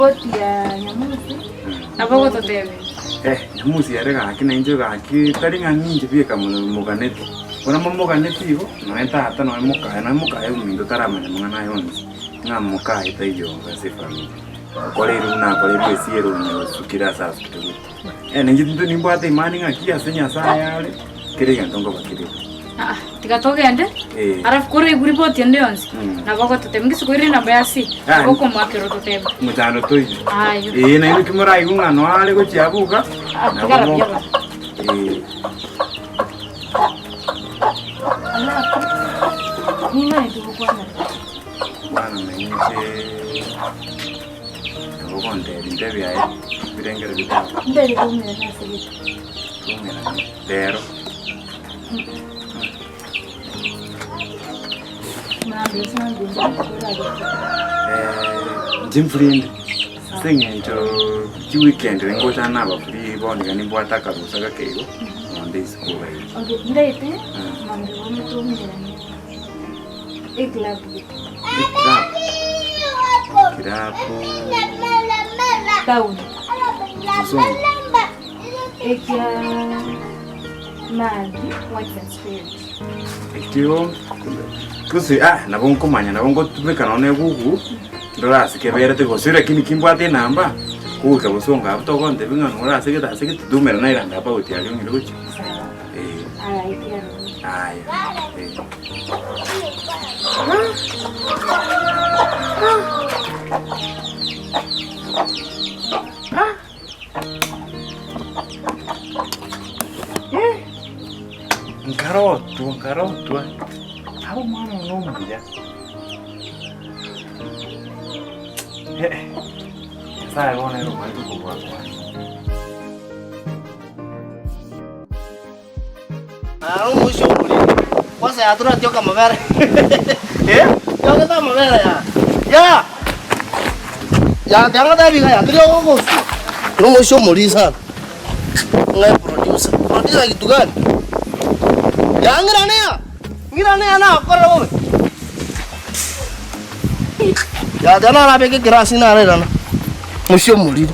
Ripoti ya Nyamusi nabo ogototebia. Eh, Nyamusi ere gaki nainche gaki tari ng'a ninche bieka moganeti. Bono momoganeti igo, nonya tata nonya mokaye nonya mokaye ominto taramanya mang'ana aya onsi, ng'a mokaye taiyo ase efamiri. Okoreirwe buna akoreirwe esiero onye osukire ase asukire gochia. Eh, nainche tintwe nimbwate imani ng'aki ase Nyasaye are, kera egento nkoba kere buya. Aa, tiga togende, Eh. alafu koraigwe ripoti ende yonsi, Mm. nabo ogototebia. Ng'ise koira enamba ya simu, Ah, nabo okomoakera ototebie. Mochando toiyo. Aye. Eh, nainwe ki moraigwe ng'a noa are gochia abwo iga, Ah, nabo tigara mo- buya bono. Eh. Alafu, ning'aete gokwana. Bwana nainche nabo ogontebia ntebi aye ebirengero bitabo. Ntebi koumerana ase gete. Koumerana rero. Inche mfurinde ase eng'encho chiweekend ningocha naba free bono iga nimbwate akarusa gake igo nonde isiko iga iga. Eclub, club Bosongo. Magi, Wines and Spirits. Ekio gose ah nabo nkomanya nabo ngotumeka nonya na egugu ndore ase keberete gose lakini kimbwate enamba kogoika bosongo abwo togontebia ng'a nore ase gete ase gete tumera naye round about aria ong'ire gochia Sawa. eh. Aya, itiga roho. Aya eh. Nkarotwa, nkarotwa, aba omwana one omuya. Eh, Nyasaye bono ere omanyete okobua kwaye. Aro omoisia omoriri, kwanza yatura tioka amabere eh, tiogete amabere ya ya ya tianga iga ya tiri ogogoswa na omoisia omoriri sana ng'a producer, producer kitu gani? Ya ng'irane ya, ng'irane ya nagokorera bobe ya tiga narabeke ekerasi narairana, omoisia omoriri.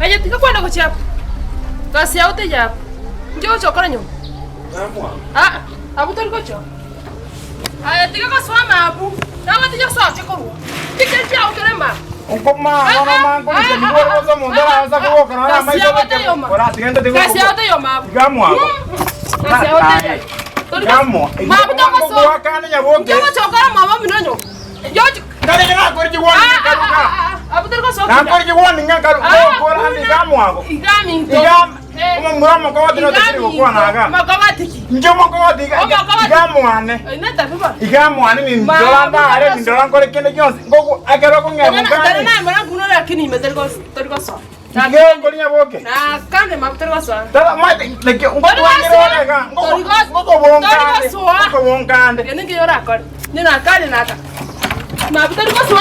Aye tiga kwenda gochia abwo. Gasi yao teiyo abwo. Inki ogocha gokora nyomba? Aa, abwo tori gochia. Aye tiga gosoa amabu, nabo tiga osoke korwa. Inki chiao kere mama? Gasi yao teiyo mabu. Gasi yao teiyo. Mabu togosoa. Inki ogocha gokora mama omino nyomba? Yochi. Abwo tori gosoa. Igaminto. Omomura omokogoti notakiri gokwana iga. Inche omokogoti iga iga mwane. Iga mwane nindora ndare nindora nkore kende gionsi ngoku ekero okong'ea mokani. Ngenkori nyaboke. Tata omanyete naki ngokwanera ore iga ngokobonga ande ngokobonga ande.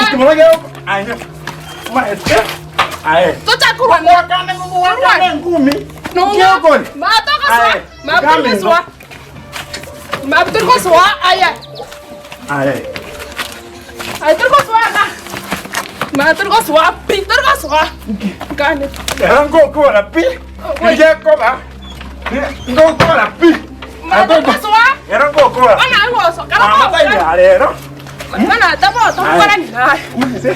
Ekemura giago aye omanyete aye. Ngoakane ngogoakane engumi nkiokori. Aye gaminto. Aye. Ero ngokora pi, ngekoba, ngokora pi. Ero ngokora. Mama taiyo rero. Omanyete.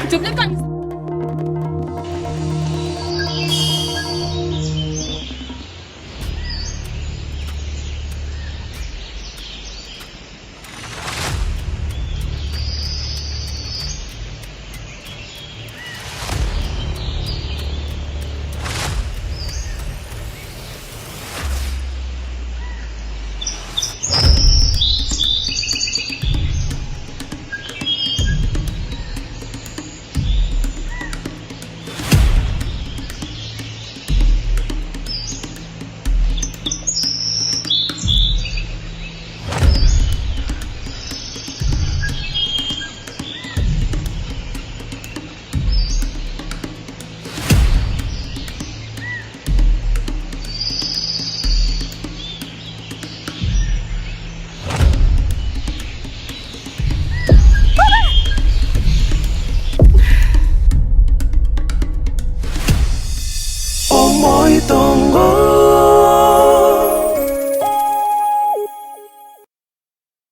Omoitongo.